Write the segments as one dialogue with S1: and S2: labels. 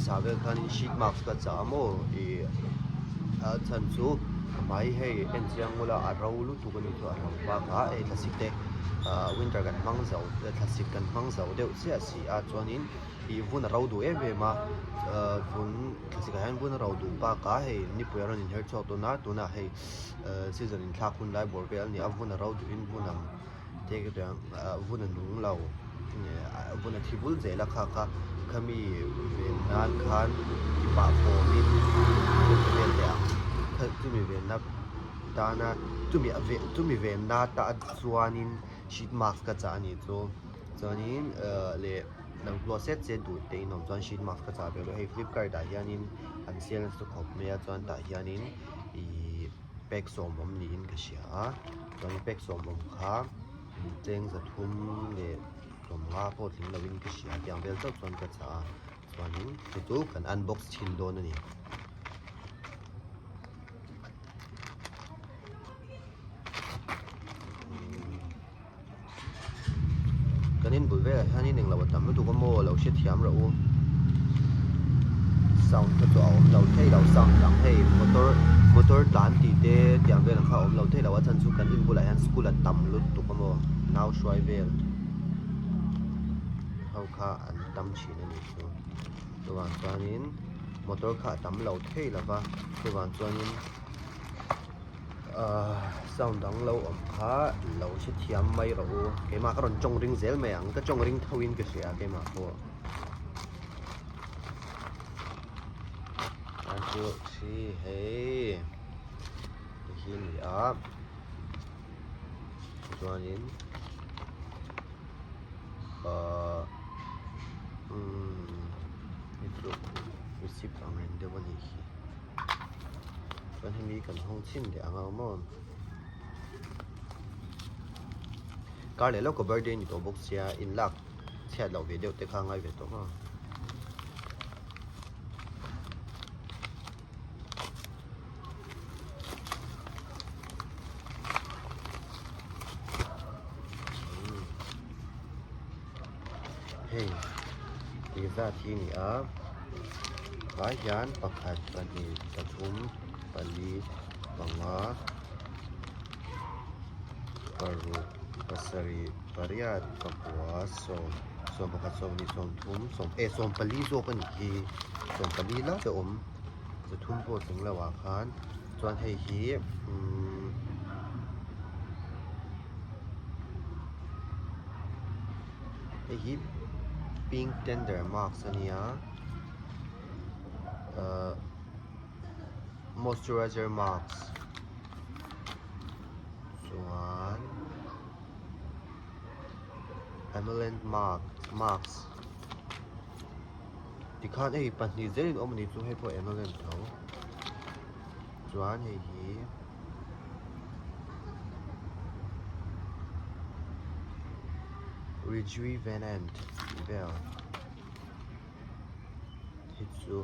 S1: hmasa vel khanin sheet mask ka chah a maw ih a chhan chu a hmai hei en chiang ula a ro lutuk a ni chu a ro bakah hei thlasik te ah winter kan hmang zo thlasik kan hmang zo deuh chiah si a chuanin ih vun a ro duh em em a ah vun thlasik ah hian vun a ro duh bakah hei nipui a rawn inher chhuak dawn a tunah hei ah season inthlak hun lai bawr vel a ni a vun a ro duhin vun ang te ka tih ang ah vun a nung lo vun a thi vul zel a kha kha khami ven nan khan ti pah fawmin ka vel leh ang chumi venna tana chumi a veh chumi venna ta chuanin sheet mask ka chah a nih chu chuanin ah leh lo glow set set duh te in awm chuan sheet mask ka chah ve bawk a hei flipkart ah hianin an sale nasa khawp mai a chuan tah hianin ihh pack sawmawm niin ka hria a chuan pack sawmawm kha cheng zathum leh sawmnga pawh tling lovin ka hria tiang vel chauh chuan ka chah a chuanin chu chu kan unbox chhin dawn a ni. Kan in bul velah hianin englo a tam lutuk a maw lo hrethiam rawh u sound kha chu a awm lo thei lo sound dang hei motor motor tlan tih te tiang vel ang kha a awm lo thei lo a chhan chu kan in bulah hian school a tam lutuk a maw nau hruai vel ho kha an tam thin a nih chu chuvang chuanin motor kha a tam lo thei lo va chuvang chuanin. Ahh sound dang lo awm kha lo hre thiam mai rawh u keimah ka rawn tawng ring zel mai ang ka tawng ring tho in ka hria keimah pawh one two three hei ti hi a ni a chuanin ahh umm hei chu receipt ang reng deuh a nih hi. Chuan hemi kan hawng chhin leh ang a maw kar leh lawk a birthday ni tawh bawk sia in lak chhiat loh ve deuh te kha a ngai ve tawh maw. Hei tih zat hi a ni a vai hian pakhat pahnih pathum pali panga paruk pasarih pariat pakua sawm sawm pakhat sawmhnih sawmthum sawm eh sawmpali zawk a nih hi sawmpali lai a awm zathum pawh tling lo ah khan chuan hei hi umm. Hei hi pink tender mask a nia ahh moisturizer mask chuan amylent mask tikhan hei pahnih zelin a awm a ni chu hei pawh amylent tho chuan hei hi. Rejuvenant tih vel hi chu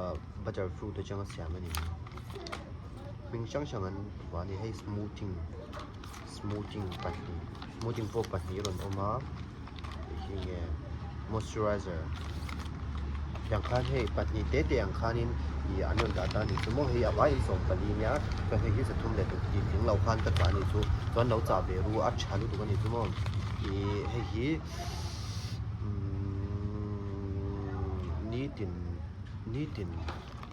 S1: ah butter fruit atanga siam a ni hming hrang hrang an vuah a ni hei smoothing smoothing pahnih smoothing pawh pahnih a rawn awm a hei hi nge moisturizer tiang khan hei pahnih te te ang khanin ih an rawn dah ta a nih chu maw hei a vaiin 14 nia chuan hei hi zathum leh tih tling lo khan ka chah a nih chu chuan lo chah ve ru a tha lutuk a nih chu maw ih hei hi umm nitin nitin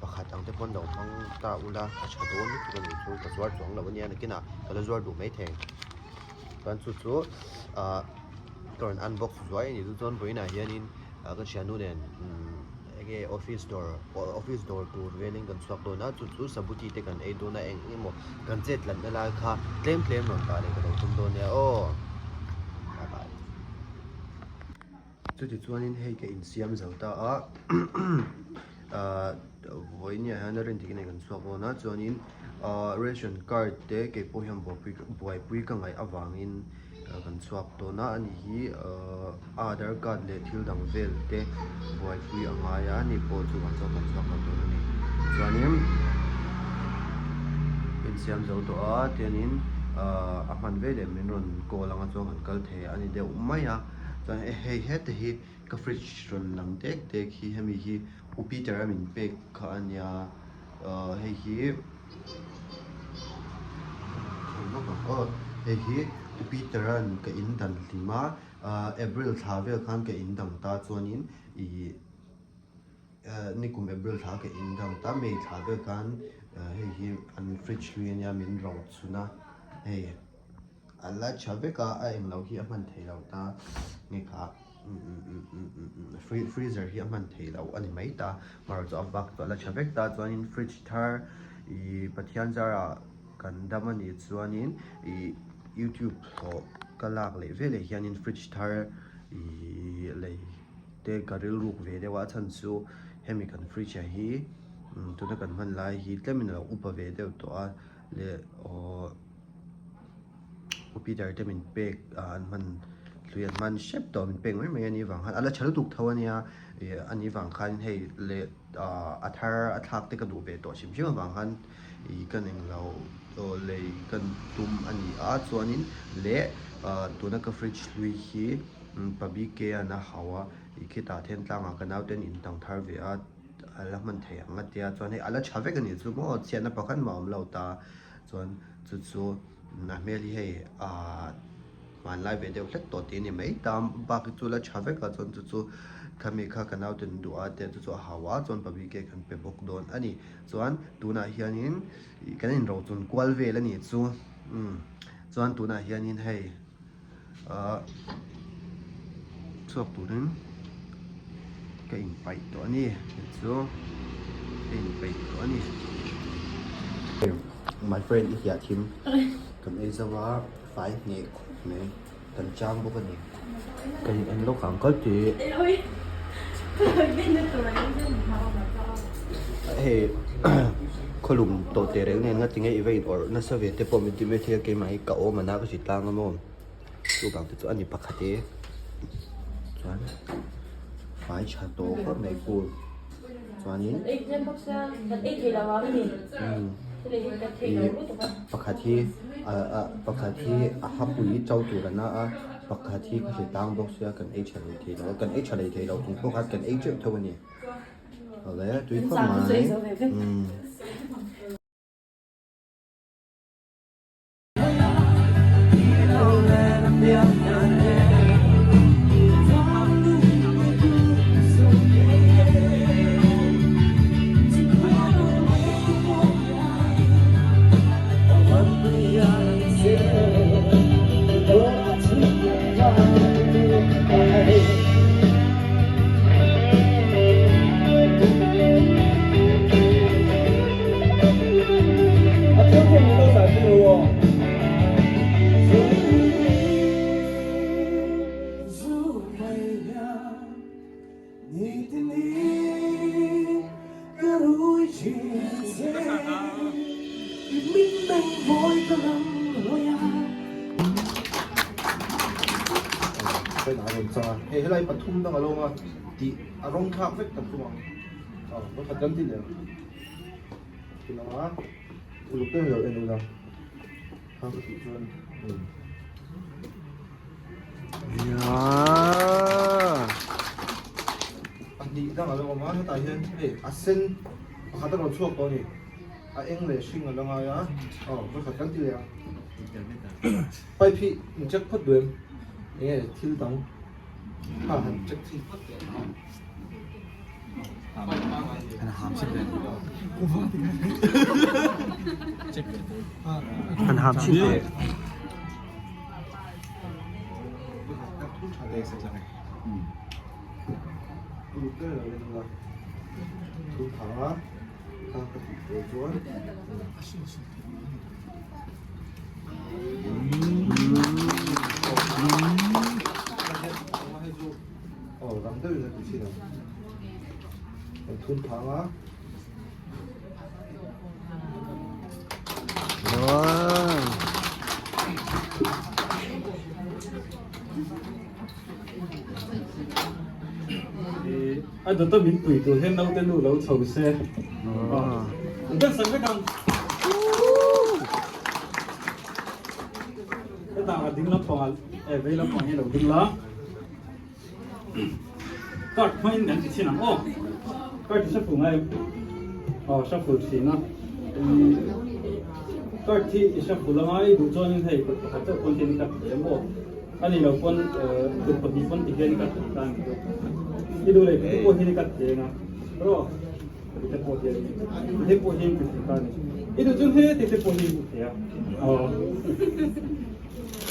S1: pakhat ang te pawn lo hmang ta ula a tha dawn lutuk a nih chu ka zuar chuang lo ania nakinah ka la zuar duh maithei chuan chu chu ah. Ka rawn unbox zuai a ni chu chuan vawiinah hianin ah ka thiannu nen umm enge office dawr office dawr tur velin kan chhuak dawn a chu chu sabuti te kan ei dawn a eng emaw kan chet tlatna lai kha tlem tlem rawn dah leh ka lo tum dawn nia aw bye bye. Chuti chuanin hei ka insiam zo ta a ah vawiinah hian a rin dikin kan chhuak dawn a chuanin ah ration card te keipawh hian buaipui buaipui ka ngaih avangin. Kan chhuak dawn a ani hi ahh aadhar card leh thil dang vel te buaipui a ngai a ani pawh chu kan chuan kan chhuak lo dawn a ni chuanin insiam zo tawh a tianin ahh a hman veleh min rawn call anga chuan kan kal thei a ni deuh mai a. Chuan hei heta hi ka fridge rawn lang dek dek hi hemi hi U Peter a min pek kha a nia hei hi hei hi U Peter an ka in dan hlim a April thla vel khan ka in dang ta chuanin ih nikum April thla ka in dang ta May thla vel khan hei hi an fridge hlui a nia min ro chhun a hei. A la tha vek a, a englo hi a hman thei lo ta nge kha freezer hi a hman thei lo a ni mai ta marawh chu a bak chu a la tha vek ta chuanin fridge thar ih Pathian zarah kan dam a nih chuanin ih youtube hlawh ka lak leh veleh hianin fridge thar ih lei te ka rilruk ve deuh a a chhan chu hemi kan fridge ah hi tuna kan hman lai hi tlemin a lo upa ve deuh tawh a. Leh aw U Peter te min pek an hman hlui an hman hrep tawh min pek mai mai a nih vang khan a la tha lutuk tho a nia ih a nih vang khan hei leh a thar a thlak te ka duh ve tawh hrim hrim avang khan ih ka englo aw lei ka tum a ni a chuanin leh tuna ka fridge hlui hi pa BK an a hau a ih khitah Thentlang ah ka naute an intang thar ve a. A la hman thei ang a tia chuan hei a la tha vek a nih chu maw chhiatna pakhat mah a awm lo ta chuan chu chu a hmel hi hei ahh hmanlai ve deuh hlek tawh tih a ni mai ta bak hi chu la tha vek a chuan chu chu khami kha ka naute an duh a tia chu chu a hau a chuan pabike kan pe bawk dawn a ni chuan tunah hianin kan inrochun kual vel a nih chu umm chuan tunah hianin hei. Ahh chhuak turin ka inpaih tawh a ni hei chu ka inpeih tawh a ni. My friend i hiah thim kan ei zo a fai hneh khawp mai kan chang bawk a ni. Ka in en lawk ang kal tih hei khawlum tawh teh reng nen nga tinge i va in awrh nasa ve te pawh min ti mai thei a keimah hi ka awm a na ka hri tlang a maw chuvang te chu a ni pakhat e chuan fai tha tawh khawp mai pool chuanin pakhat hi pakhat hi a hapui to tur a na a pakhat hi ka hre tlang bawk sia kan ei tha leh thei lo a kan ei tha leh thei lo chung pawh khan kan ei teuh tho a ni awle tui khawp mai umm.
S2: Hei helai pathum dang a lo awm a tih a rawng thlak vek tak chu ang aw vawkhat kan ti leh ang ti lo a uluk deuh lo en ula kha ka tih chuan Pahnih dang a lo awm a, hetah hian hei a sen pakhat a rawn chhuak tawh a ni. A eng leh hring a la ngai a, aw vawikhat kan ti leh a. Pipe hi in check phawt duh em? Enge thil dang kha han check chhin phawt teh ang.
S1: Han ham chhin teh.
S2: A dawta min pui tur hian naute nu lo chho se. Kan sak vek ang. Hetah a ding lampangah eh vei lampang hi lo ding la.
S3: Card hmangin kan ti chhin ang aw. Card hi shuffle ngai em? Aw shuffle thin a. Card hi i shuffle anga i duh chuanin hei kut pakhat chauh pawn hian i cut thei em aw. A ni lo pawn kut pahnih pawn ti hian i cut thei ta a ni chu. I duh leh kut te pawh hian i cut thei anga. Rawh ti te pawh hian ti te pawh hian ti thei ta a ni. I duh chuan he ti te pawh hian i thei a. Aw.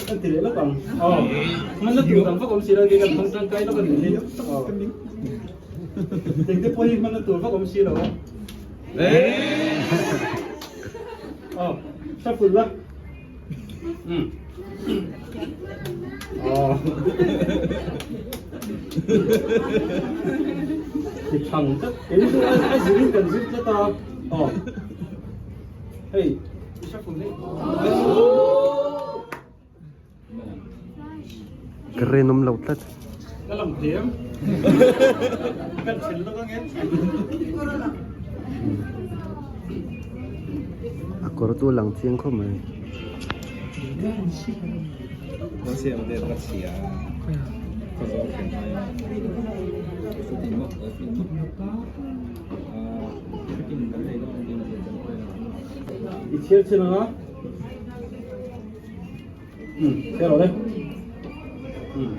S3: Kan ti leh lawk ang. Aw. Hmanna tur dang vak awm si lo ni kan hmang tangkai lawk a nih hi. Aw. Teng te pawh hi hmanna tur vak awm si lo a. Aw. Shuffle la. Um. Aw. Ti thang tlat. Kei chu a zirin kan zir tlat a. Aw. Hei.
S1: Ka rinawm lo tlat.
S3: Ka lang thiam. Kan thin lawk ange.
S1: A kawr chu a lang chiang khawp mai.
S3: I chhiar chin anga um chhiar rawh le um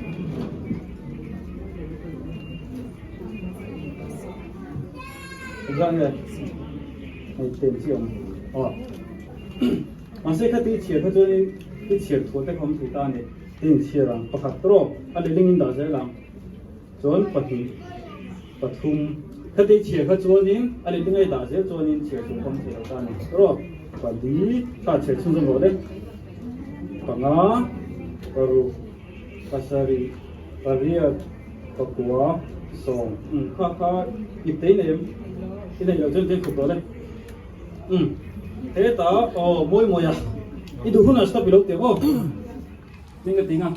S3: engzah nge hei tlem chi awm aw mahse khati i chhiar kha chuanin i chhiar thuah te kha awm thei ta a ni tin chhiar ang pakhat rawh a lehling in dah zel ang. Chuan pahnih, pathum, khati chhiar kha chuanin a lehling a i dah zel chuanin chhiar tur kawng thei lo ta a ni. Rawh, pali, kha chhiar chhunzawm rawh le. Panga, paruk, pasarih, pariat, pakua, sawm. Umm, kha kha i tei nei em? I neih loh chuan i tei khup rawh le. Umm, hetah aw mawi mawi a, i duh hunah stop i lo ti ang aw. Hming ka ti nga.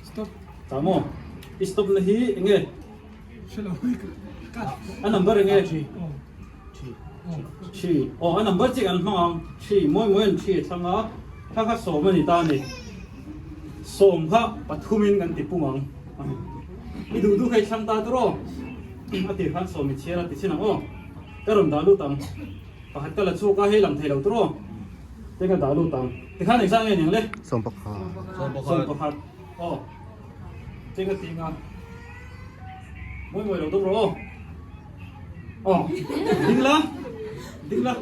S3: Stop. Ta maw? I stop na hi enge? A number enge? Thi. Aw a number chi kan hmang ang. Thi mawi mawi an thi a thlang a. Kha kha sawm a ni ta a ni. Sawm kha pathumin kan ti pung ang. I duh duh kha i thlang ta tur aw. A tir khan sawm i chhiar a ti chin ang aw. Ka rawn dah lut ang. Pakhat ka la chhuak a, hei lang thei lo tur aw. Te ka dah lut ang. Tikhan engzah nge niang le?
S1: Sawmpakhat.
S3: Sawmpakhat. Aw. Te ka ti nga. Mawi mawi lo dawm rawh aw. Aw. Ding la. Ding la.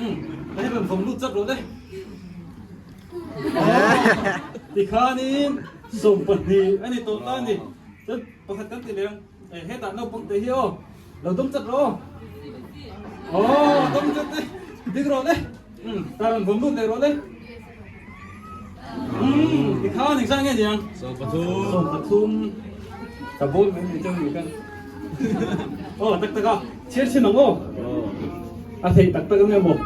S3: Um. Ka hei rawn vawm lut chat rawh le. Tikhanin 12 a ni tawh ta a ni. Chuan pakhat kan ti leh ang. Hetah naupang te hi aw. Lo dawm chat rawh aw. Aw dawm chat te. Dik rawh le. Um ta rawn vawm lut leh rawh le. Um tikhan engzah nge niang? 13. 13. Ka bawl mai mai chang ni kan. Aw tak tak a. Chhiar chhin ang aw. A thei tak tak ange maw?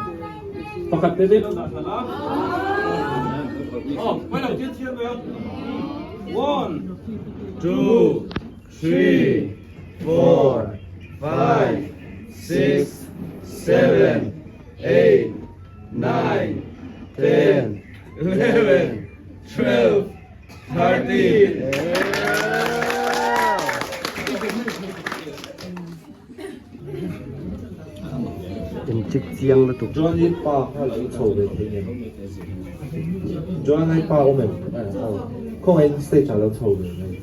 S3: Pakhat te te lo dah hlan a. Aw, mai lo chhiar chhiar mai ang. One,
S2: two, three, four, five, six, seven, eight, nine, ten, eleven, twelve, thirteen.
S1: Inchik chiang lutuk.
S2: Joan hi pa kha lo chho ve thei em? Joan hi pa awm em? Khawngaihin stage ah lo chho ve mai.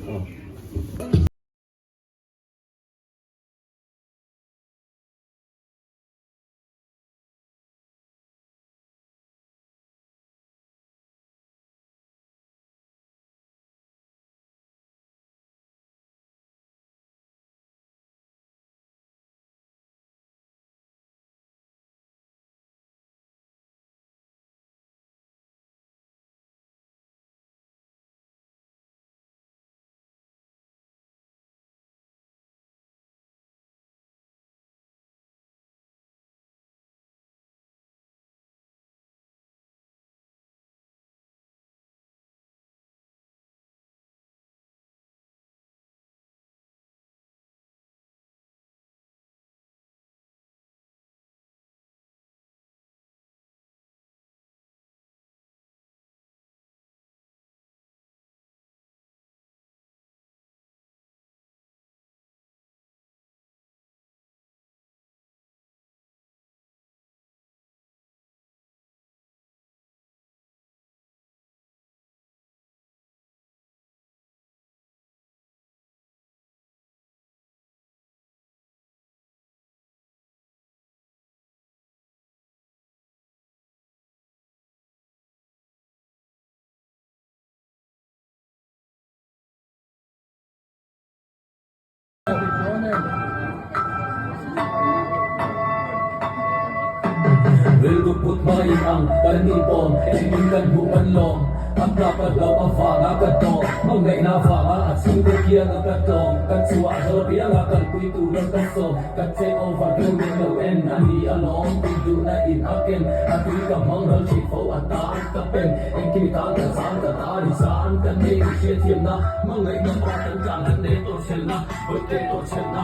S4: Rilru put hma in ang kan nih pawm Engin kan hmuh kan lawm A tlak a hlauh avanga ka tlawm Hmangaihna avanga a chhungte kianga ka tlawm Ka chhuah zawr pianga kalpui tura ka sawm Ka take over deuh leh lo en a ni alawm Tih duhna in a ken a tui ka hmang ral thih fo a tan ka pen Engkim i tan ka zan ka ta ni zan ka nei i hriatthiamna Hmangaihna pa kan tlan kan nei tawh chhelna Bawihte tawh chhelna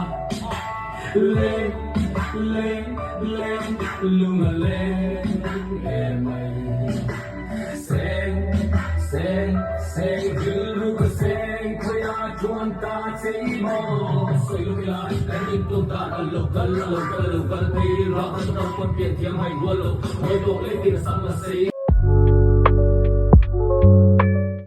S4: Leng leng leng lung a leng em mai Seng seng seng rilru ka seng khawiah chuan ta che i maw Sawi lawk ila kan intum tan a lo kal a lo kal a lo kal phei Rah kan tawp pawn pian thiam hai rual lo Hawi tawk leh tir a sam a sei.